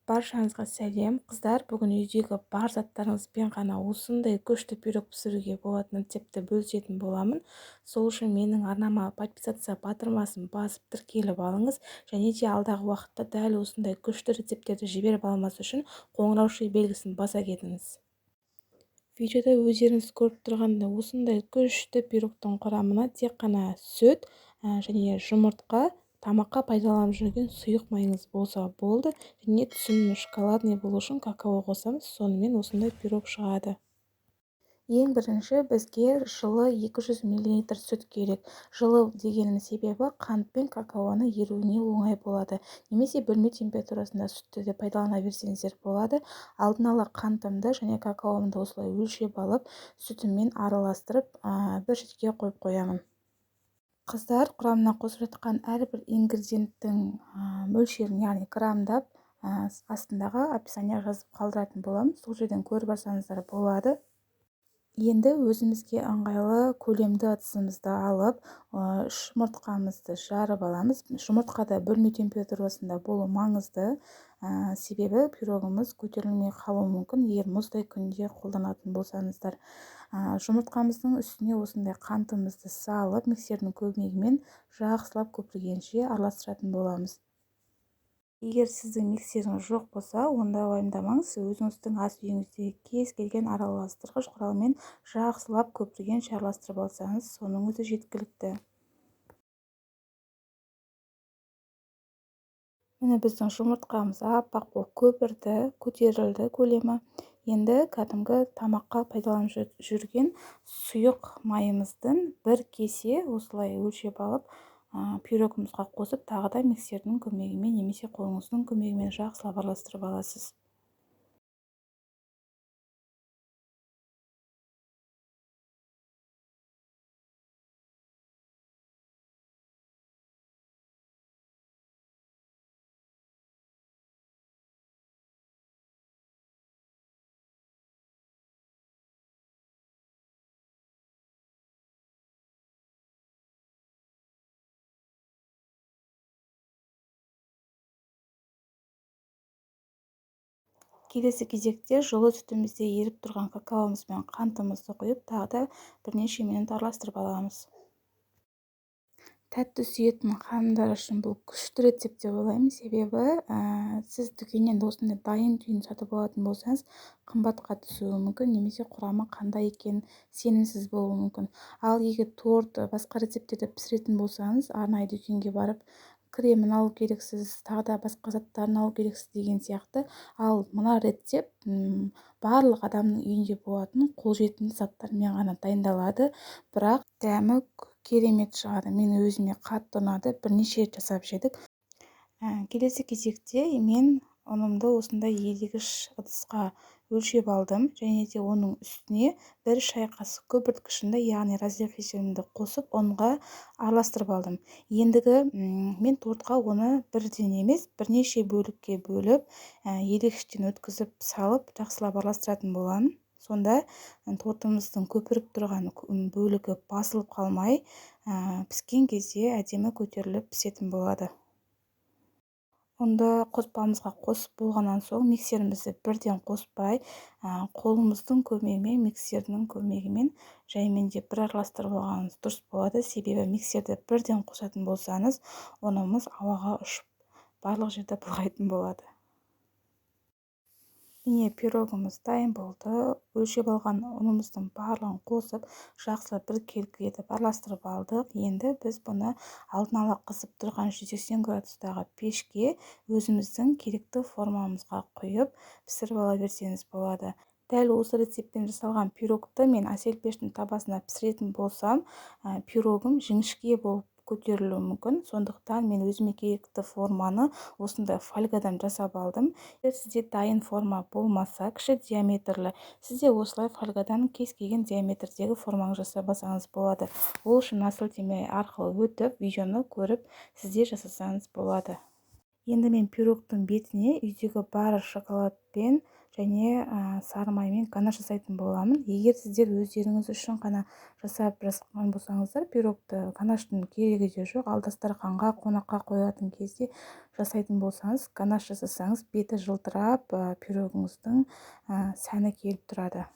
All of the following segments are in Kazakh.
Баршаңызға сәлем, қыздар! Бүгін үйдегі бар заттарыңызбен ғана осындай күшті пирог пісіруге болатын рецептті бөлісетін боламын. Сол үшін менің арнама подписаться батырмасын басып тіркеліп алыңыз және де алдағы уақытта дәл осындай күшті рецепттерді жіберіп алмас үшін қоңыраушы белгісін баса кетіңіз. Видеода өздеріңіз көріп тұрғандай осындай күшті пирогтың құрамына тек қана сүт және жұмыртқа, тамаққа пайдаланып жүрген сұйық майыңыз болса болды, және түсімі шоколадный болу үшін какао қосамыз, сонымен осындай пирог шығады. Ең бірінші бізге жылы 200 мл сүт керек. Жылы дегенімнің себебі қант пен какаоны еруіне оңай болады. Немесе бөлме температурасында сүтті де пайдалана берсеңіздер болады. Алдын ала қантымды және какаомды осылай өлшеп алып, сүтіммен араластырып, бір шетке қойып қоямын. Қыздар, құрамына қосып жатқан әрбір ингредиенттің мөлшерін, яғни грамдап, астындағы описание жазып қалдыратын боламын. Сол жерден көріп алсаңыздар болады. Енді өзімізге ыңғайлы көлемді ыдысымызды алып, үш жұмыртқамызды жарып аламыз. Жұмыртқа да бөлме температурасында болу маңызды, себебі пирогымыз көтерілмей қалуы мүмкін, егер мұздай күнде қолданатын болсаңыздар. Жұмыртқамыздың үстіне осындай қантымызды салып, миксердің көмегімен жақсылап көпіргенше араластыратын боламыз. Егер сіздің миксеріңіз жоқ болса, онда уайымдамаңыз, өзіңіздің ас үйіңіздегі кез келген араластырғыш құралмен жақсылап көпіргенше араластырып алсаңыз, соның өзі жеткілікті. Міне біздің жұмыртқамыз аппақ болып көпірді, көтерілді көлемі. Енді кәдімгі тамаққа пайдаланып жүрген сұйық майымыздың бір кесе осылай өлшеп алып, пирогымызға қосып, тағы да миксердің көмегімен немесе қолыңыздың көмегімен жақсылап араластырып аласыз. Келесі кезекте жылы сүтімізде еріп тұрған какаомыз бен қантымызды құйып, тағы да бірнеше минут араластырып аламыз. Тәтті сүйетін ханымдар үшін бұл күшті рецепт деп ойлаймын, себебі сіз дүкеннен осындай дайын түйін сатып алатын болсаңыз, қымбатқа түсуі мүмкін немесе құрамы қандай екенін сенімсіз болуы мүмкін. Ал егер торт, басқа рецепттерді пісіретін болсаңыз, арнайы дүкенге барып кремін алу керексіз, тағы да басқа заттарын алу керексіз деген сияқты. Ал мына рецепт барлық адамның үйінде болатын қолжетімді заттармен ғана дайындалады, бірақ дәмі керемет шығады. Мен өзіме қатты ұнады, бірнеше рет жасап жедік. Келесі кезекте мен ұнымды осындай елегіш ыдысқа өлшеп алдым және де оның үстіне бір шай қасық көпірткішімді, яғни разрыхлителімді қосып ұнға араластырып алдым. Ендігі мен тортқа оны бірден емес, бірнеше бөлікке бөліп, елегіштен өткізіп салып, жақсылап араластыратын боламын. Сонда тортымыздың көпіріп тұрған бөлігі басылып қалмай, піскен кезде әдемі көтеріліп пісетін болады. Ұнды қоспамызға қосып болғаннан соң миксерімізді бірден қоспай, қолымыздың көмегімен, миксердің көмегімен жаймендеп бір араластырып алғаныңыз дұрыс болады. Себебі миксерді бірден қосатын болсаңыз, ұнымыз ауаға ұшып, барлық жерді былғайтын болады. Міне пирогымыз дайын болды. Өлшеп алған ұнымыздың барлығын қосып, жақсылап біркелкі етіп араластырып алдық. Енді біз бұны алдын ала қызып тұрған 180 градустағы пешке өзіміздің керекті формамызға құйып, пісіріп ала берсеңіз болады. Дәл осы рецептпен жасалған пирогты мен әсел пештің табасына пісіретін болсам, пирогым жіңішке болып көтерілуі мүмкін. Сондықтан мен өзіме керекті форманы осындай фольгадан жасап алдым. Егер сізде дайын форма болмаса, кіші диаметрлі, сізде осылай фольгадан кез келген диаметрдегі форманы жасап алсаңыз болады. Ол үшін мына сілтеме арқылы өтіп, видеоны көріп, сізде жасасаңыз болады. Енді мен пирогтың бетіне үйдегі бар шоколадпен және сары маймен ганаш жасайтын боламын. Егер сіздер өздеріңіз үшін ғана жасап жасаған болсаңыздар, пирогты ганаштың керегі де жоқ. Ал дастарханға, қонаққа қоятын кезде жасайтын болсаңыз, ганаш жасасаңыз, беті жылтырап, пирогыңыздың сәні келіп тұрады.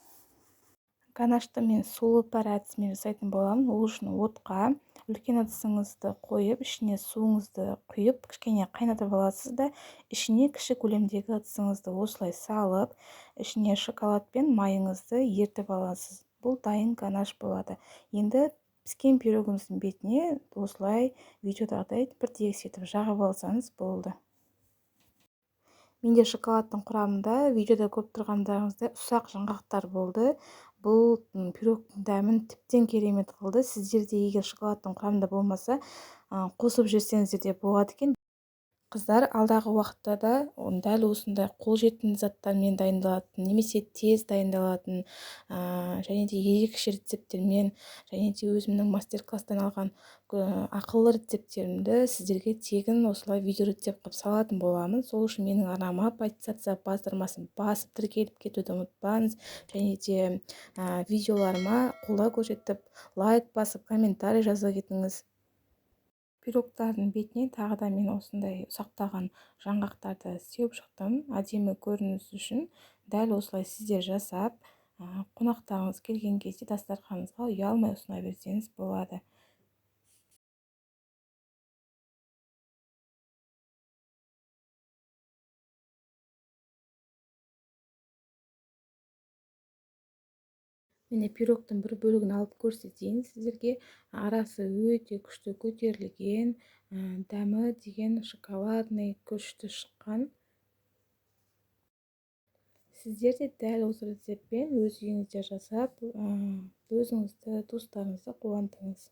Ганашты мен сулы пар әдісімен жасайтын боламын. Ол үшін отқа үлкен ыдысыңызды қойып, ішіне суыңызды құйып, кішкене қайнатып аласыз да, ішіне кіші көлемдегі ыдысыңызды осылай салып, ішіне шоколад пен майыңызды ертіп аласыз. Бұл дайын ганаш болады. Енді піскен пирогымыздың бетіне осылай видеодағыдай бір тегіс етіп жағып алсаңыз болды. Менде шоколадтың құрамында видеода көріп тұрғандарыңыздай ұсақ жаңғақтар болды. Бұл пирогтың дәмін тіптен керемет қылды. Сіздер де егер шоколадтың құрамында болмаса, қосып жесеңіздер де болады екен. Қыздар, алдағы уақытта да дәл осындай қолжетімді заттармен дайындалатын немесе тез дайындалатын, және де ерекше рецепттермен, және де өзімнің мастер-класстан алған ақылды рецепттерімді сіздерге тегін осылай видео рецепт қылып салатын боламын. Сол үшін менің арнама подписаться батырмасын басып тіркеліп кетуді ұмытпаңыз. Және де видеоларыма қолдау көрсетіп, лайк басып, комментарий жаза кетіңіз. Пирогтардың бетіне тағы да мен осындай ұсақтаған жаңғақтарды сеуіп шықтым. Әдемі көрініс үшін дәл осылай сіздер жасап, қонақтарыңыз келген кезде дастарханыңызға ұялмай ұсына берсеңіз болады. Міне, пирогтың бір бөлігін алып көрсетейін сіздерге. Арасы өте күшті көтерілген, дәмі деген шоколадный күшті шыққан. Сіздер де дәл осы рецептпен өз үйіңізде жасап, өзіңізді, туыстарыңызды қуантыңыз.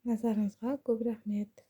Назарыңызға көп рахмет.